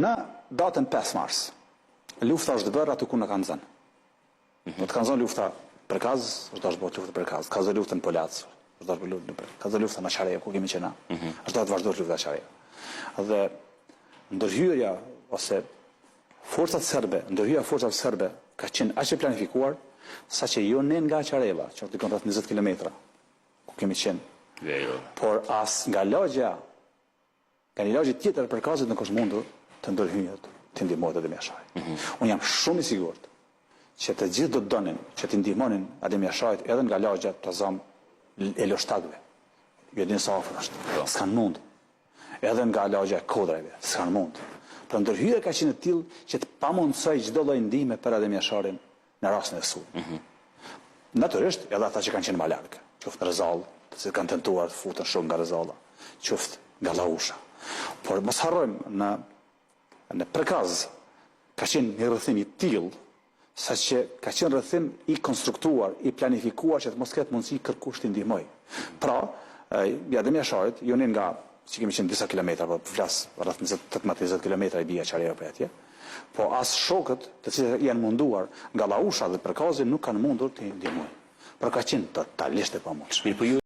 Në datën 5 mars, lufta është bërë aty ku na kanë zënë. Po të kanë zënë lufta Prekaz, është dashur të bëhet lufta Prekaz, ka zënë lufta në Polac, është dashur lufta në Prekaz, ka zënë lufta në Açarevë, ku kemi qenë na. Mm -hmm. Është dashur të vazhdohet lufta në Açarevë. Dhe ndërhyrja ose forcat serbe, ndërhyrja e forcave serbe ka qenë aq e planifikuar saqë jo ne nga Açareva, që është diku rreth 20 kilometra, ku kemi qenë. Jo. Por as nga lagja Nga një lagje tjetër e Prekazit nuk është mundur të ndërhyhet t'i ndihmohet Adem Jasharit. Mm -hmm. Unë jam shumë i sigurt që të gjithë do të donin që t'i ndihmonin Adem Jasharit edhe nga lagja ta zëmë e Lushtakëve. Ju e dini sa afër është. Po. S'kan mund. Edhe nga lagja e Kodrajve, s'kan mund. Pra ndërhyrja ka qenë e tillë që të pamundësojë çdo lloj ndihme për Adem Jasharin në rastin e sulmit. Mm -hmm. Natyrisht, edhe ata që kanë qenë më larg, qoftë në Rezallë, të cilët kanë tentuar të futen shumë nga Rezalla, qoftë nga Llausha. Por mos harrojmë në në Prekaz ka qenë një rrethim i tillë saqë ka qenë rrethim i konstruktuar, i planifikuar që të mos ketë mundësi kërkush t'i ndihmojë. Pra, Adem Jasharit, jo ne nga që kemi qenë disa kilometra, po flas rreth 20 18-20 kilometra i bie Açareva prej atje, Po as shokët, të cilët janë munduar nga Llausha dhe Prekazi nuk kanë mundur t'i ndihmojnë. Pra ka qenë totalisht e pamundshme. Mirëpo ju.